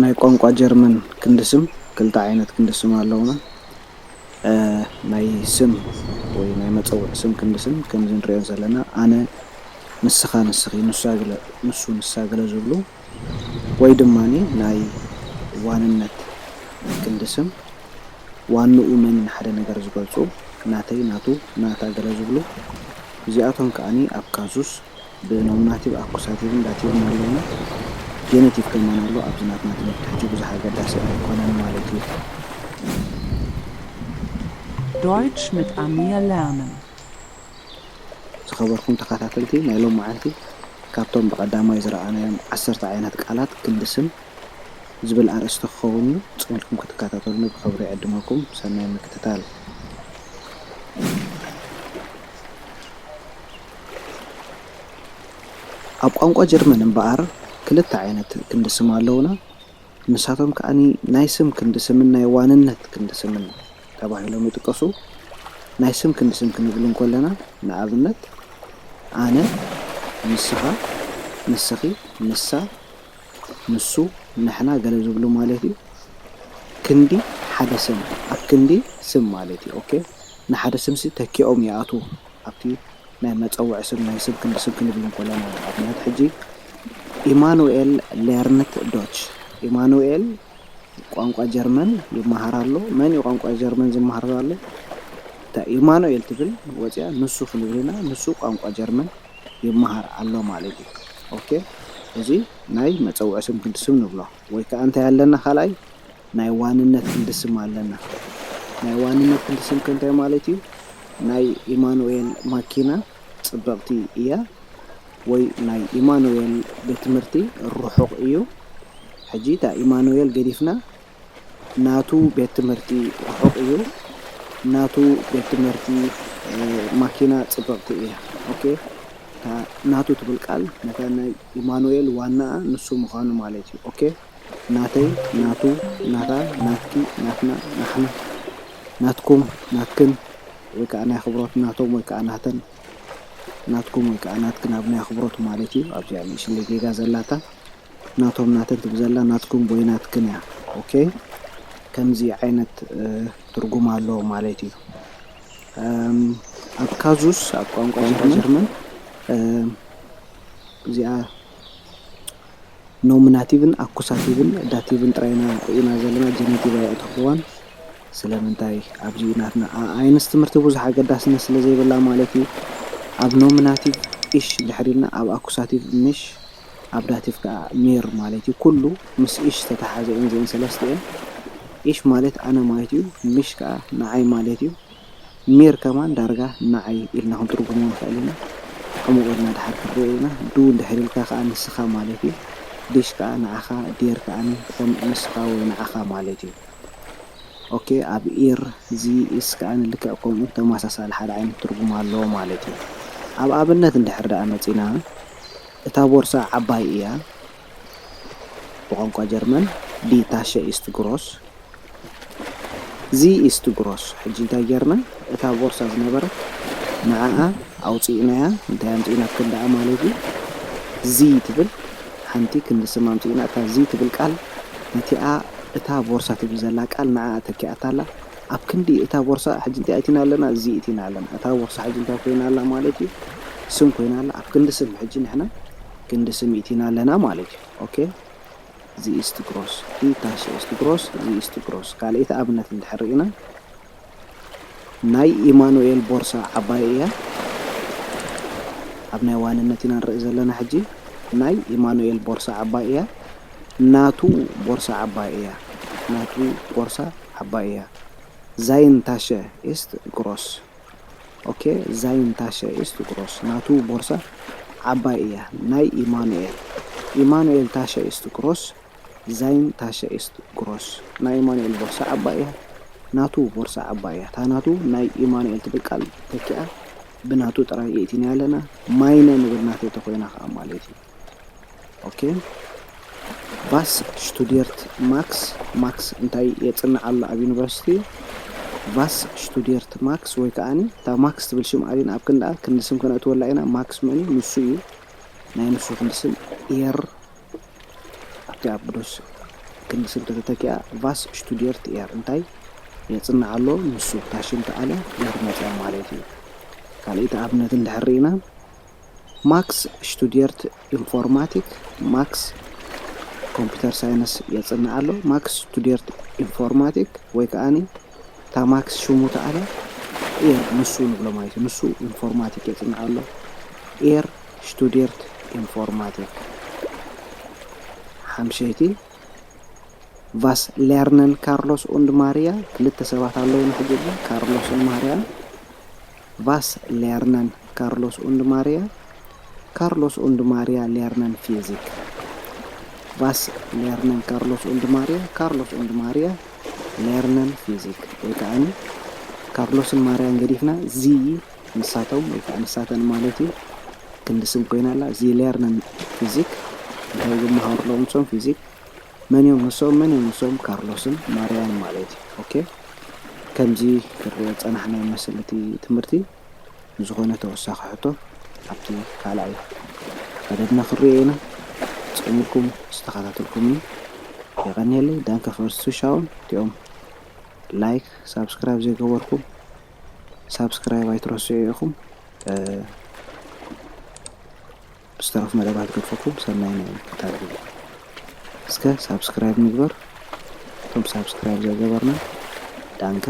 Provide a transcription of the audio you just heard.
ናይ ቋንቋ ጀርመን ክንዲ ስም ክልተ ዓይነት ክንዲ ስም ኣለውና። ናይ ስም ወይ ናይ መጸውዒ ስም ክንዲ ስም ከምዚ ንሪኦ ዘለና ኣነ፣ ንስኻ፣ ንስኺ፣ ንሱ ንሳ ገለ ዝብሉ ወይ ድማ ናይ ዋንነት ክንዲ ስም ዋንኡ መን ንሓደ ነገር ዝገልጹ፣ ናተይ፣ ናቱ፣ ናታ ገለ ዝብሉ፣ እዚኣቶም ከኣ ኣብ ካዙስ ብኖሚናቲቭ ኣኩሳቲቭን ዳቲቭን ኣለውና። ጀነቲቭ ከማን ኣሎ ኣብዚ ናትና ትምህርቲ ሕጂ ብዙሕ ኣገዳሲ ኣይኮነን ማለት እዩ። Deutsch mit Amir lernen. ዝኸበርኩም ተኸታተልቲ ናይ ሎመዓንቲ ካብቶም ብቐዳማይ ዝረኣናዮም ዓሰርተ ዓይነት ቃላት ክንዲ ስም ዝብል ኣርእስቲ ክኸውን እዩ። ጽን ኢልኩም ክትከታተሉኒ ብኽብሪ ይዕድመኩም። ሰናይ ምክትታል። ኣብ ቋንቋ ጀርመን እምበኣር ክልተ ዓይነት ክንዲ ስም ኣለውና። ንሳቶም ከኣ ናይ ስም ክንዲ ስምን ናይ ዋንነት ክንዲ ስምን ተባሂሎም ይጥቀሱ። ናይ ስም ክንዲ ስም ክንብል እንከለና ንኣብነት ኣነ፣ ንስኻ፣ ንስኺ፣ ንሳ፣ ንሱ፣ ንሕና ገለ ዝብሉ ማለት እዩ። ክንዲ ሓደ ስም ኣብ ክንዲ ስም ማለት እዩ። ኦኬ፣ ንሓደ ስምሲ ተኪኦም ይኣትዉ ኣብቲ ናይ መጸውዒ ስም ናይ ስም ክንዲ ስም ክንብል እንከለና ንኣብነት ሕጂ ኢማኑኤል ሌርንት ዶች። ኢማኑኤል ቋንቋ ጀርመን ይመሃር ኣሎ። መን እዩ ቋንቋ ጀርመን ዝመሃር ዘሎ? እታ ኢማኑኤል ትብል ወፂኣ ንሱ ክንብል ኢና። ንሱ ቋንቋ ጀርመን ይመሃር ኣሎ ማለት እዩ። ኦኬ፣ እዚ ናይ መፀውዒ ስም ክንዲ ስም ንብሎ። ወይ ከዓ እንታይ ኣለና ካልኣይ ናይ ዋንነት ክንዲ ስም ኣለና። ናይ ዋንነት ክንዲ ስም ከ እንታይ ማለት እዩ? ናይ ኢማኑኤል ማኪና ፅብቕቲ እያ ወይ ናይ ኢማኑኤል ቤት ትምህርቲ ርሑቕ እዩ። ሕጂ እታ ኢማኑኤል ገዲፍና ናቱ ቤት ትምህርቲ ርሑቕ እዩ። ናቱ ቤት ትምህርቲ ማኪና ፅብቕቲ እያ። ኦኬ፣ እታ ናቱ ትብል ቃል ነታ ናይ ኢማኑኤል ዋናኣ ንሱ ምዃኑ ማለት እዩ። ኦኬ፣ ናተይ፣ ናቱ፣ ናታ፣ ናትኪ፣ ናትና፣ ናሕና፣ ናትኩም፣ ናትክን ወይ ከዓ ናይ ኣኽብሮት ናቶም ወይ ከዓ ናተን፣ ናትኩም ወይ ከዓ ናትክን ኣብ ናይ ኣኽብሮት ማለት እዩ። ኣብዚኣ ንእሽለይ ጌጋ ዘላታ ናቶም ናተን ትብል ዘላ ናትኩም ወይ ናትክን እያ። ኦኬ፣ ከምዚ ዓይነት ትርጉም ኣለዎ ማለት እዩ። ኣብ ካዙስ ኣብ ቋንቋ ጀርመን እዚኣ ኖሚናቲቭን ኣኩሳቲቭን ዳቲቭን ጥራይ ኢና ርኢና ዘለና፣ ጀነቲቭ ኣየእተኽዋን። ስለምንታይ ኣብዚ ናትና ኣኣይንስ ትምህርቲ ብዙሕ ኣገዳስነት ስለ ዘይብላ ማለት እዩ። ኣብ ኖሚናቲቭ ኢሽ እንድሕር ኢልና ኣብ ኣኩሳቲቭ ምሽ፣ ኣብ ዳቲቭ ከዓ ሚር ማለት እዩ። ኩሉ ምስ ኢሽ ዝተተሓዘ እየን እዚአን ሰለስቲአን። ኢሽ ማለት ኣነ ማለት እዩ። ምሽ ከዓ ንዓይ ማለት እዩ። ሚር ከማን ዳርጋ ንዓይ ኢልና ክንትርጉሞ ንኽእል ኢና። ዕሙቕ ኢልና ድሓር ክንሪኦ ኢና። ዱ እንድሕር ኢልካ ከዓ ንስኻ ማለት እዩ። ዲሽ ከዓ ንዓኻ፣ ዲር ከዓኒ ከም ንስኻ ወይ ንዓኻ ማለት እዩ። ኦኬ፣ ኣብ ኢር፣ ዚ፣ ኢስ ከዓኒ ልክዕ ከምኡ ተመሳሳሊ ሓደ ዓይነት ትርጉም ኣለዎ ማለት እዩ። ኣብ ኣብነት እንድሕር ደኣ መጺና፣ እታ ቦርሳ ዓባይ እያ። ብቋንቋ ጀርመን፣ ዲ ታሸ ኢስት ግሮስ። ዚ ኢስት ግሮስ። ሕጂ እንታይ ጌርና? እታ ቦርሳ ዝነበረት ንዓኣ ኣውፂእናያ። እንታይ ኣምፂእና ክንድኣ ማለት እዩ። ዚ ትብል ሓንቲ ክንዲ ስም ኣምፂእና። እታ ዚ ትብል ቃል ነቲኣ እታ ቦርሳ ትብል ዘላ ቃል ንዓኣ ተኪኣታ ኣላ። ኣብ ክንዲ እታ ቦርሳ ሕጂ እንታይ እቲና ኣለና? ዚ እቲና ኣለና። እታ ቦርሳ ሕጂ እንታይ ኮይና ኣላ ማለት እዩ? ስም ኮይና ኣላ። ኣብ ክንዲ ስም ሕጂ ንሕና ክንዲ ስም እቲና ኣለና ማለት እዩ። ኦኬ፣ ዚ ኢስት ግሮስ፣ ዲ ታሸ ኢስት ግሮስ፣ ዚ ኢስት ግሮስ። ካልኣይቲ ኣብነት እንድሕር ርኢና፣ ናይ ኢማኑኤል ቦርሳ ዓባይ እያ። ኣብ ናይ ዋንነት ኢና ንርኢ ዘለና ሕጂ። ናይ ኢማኑኤል ቦርሳ ዓባይ እያ። ናቱ ቦርሳ ዓባይ እያ። ናቱ ቦርሳ ዓባይ እያ። ዛይን ታሸ ኢስት ግሮስ። ኦኬ፣ ዛይን ታሸ ኢስት ግሮስ። ናቱ ቦርሳ ዓባይ እያ። ናይ ኢማኑኤል። ኢማኑኤል ታሸ ኢስት ግሮስ። ዛይን ታሸ ኢስት ግሮስ። ናይ ኢማኑኤል ቦርሳ ዓባይ እያ። ናቱ ቦርሳ ዓባይ እያ። እታ ናቱ ናይ ኢማኑኤል ትብል ቃል ተኪኣ ብናቱ ጥራይ የእቲና ኣለና። ማይነ ንብል ናተይ ተኮይና ከዓ ማለት እዩ። ኦኬ። ቫስ ሽቱዲየርት ማክስ፣ ማክስ እንታይ የጽንዕ ኣሎ ኣብ ዩኒቨርሲቲ? ቫስ ሽቱዲየርት ማክስ ወይ ከዓኒ እታ ማክስ ትብል ሽም ኣሊና ኣብ ክንድኣ ክንዲ ስም ከነእትወላ ኢና። ማክስ መን እዩ? ንሱ እዩ። ናይ ንሱ ክንዲ ስም ኤር ኣብቲ ኣብ ብዱስ ክንዲ ስም ተተተኪኣ፣ ቫስ ሽቱድየርት ኤር እንታይ የጽንዕ ኣሎ? ንሱ ታሽም ተኣለ ኤር መጽያ ማለት እዩ። ካልኣይቲ ኣብነት እንድሕር ርኢና፣ ማክስ ሽቱድየርት ኢንፎርማቲክ፣ ማክስ ኮምፒውተር ሳይንስ የጽንዕ ኣሎ። ማክስ ሽቱድየርት ኢንፎርማቲክ ወይ ከኣኒ እታ ማክስ ሽሙ ተኣለ ኤር ንሱ ንብሎ ማለት እዩ። ንሱ ኢንፎርማቲክ የጽንዕ ኣሎ። ኤር ሽቱድየርት ኢንፎርማቲክ። ሓምሸይቲ ቫስ ሌርነን ካርሎስ ኡንድ ማርያ። ክልተ ሰባት ኣለዉ ንሕጂ፣ ካርሎስን ማርያን። ቫስ ሌርነን ካርሎስ ኡንድ ማርያ። ካርሎስ ኡንድ ማርያ ሌርነን ፊዚክ። ቫስ ሌርነን ካርሎስ ኡንድ ማርያ። ካርሎስ ኡንድ ማርያ ሌርነን ፊዚክ። ወይ ከዓኒ ካርሎስን ማርያን ገዲፍና፣ ዚ ንሳቶም ወይ ከዓ ንሳተን ማለት እዩ። ክንዲ ስም ኮይና ኣላ። ዚ ሌርነን ፊዚክ። እንታይ ዝመሃሩ ኣለዉ ንሶም? ፊዚክ። መን እዮም ንሶም? መን እዮም ንሶም? ካርሎስን ማርያን ማለት እዩ። ኦኬ፣ ከምዚ ክርኦ ጸናሕና ይመስል እቲ ትምህርቲ። ንዝኾነ ተወሳኺ ሕቶ ኣብቲ ካልኣይ መደብና ክንሪኦ ኢና። ጸሚርኩም ዝተኸታተልኩምኒ የቐንየለይ። ዳንከ ፈርስቱ ሻውን እቲኦም ላይክ ሳብስክራይብ ዘይገበርኩም ሳብስክራይብ ኣይትረስዑ ኢኹም። እ፣ ብዝተረፉ መደባት ገድፈኩም ሰናይ ናይ ምክታተል። እስከ ሳብስክራይብ ንግበር። እቶም ሳብስክራይብ ዘይገበርና ዳንከ።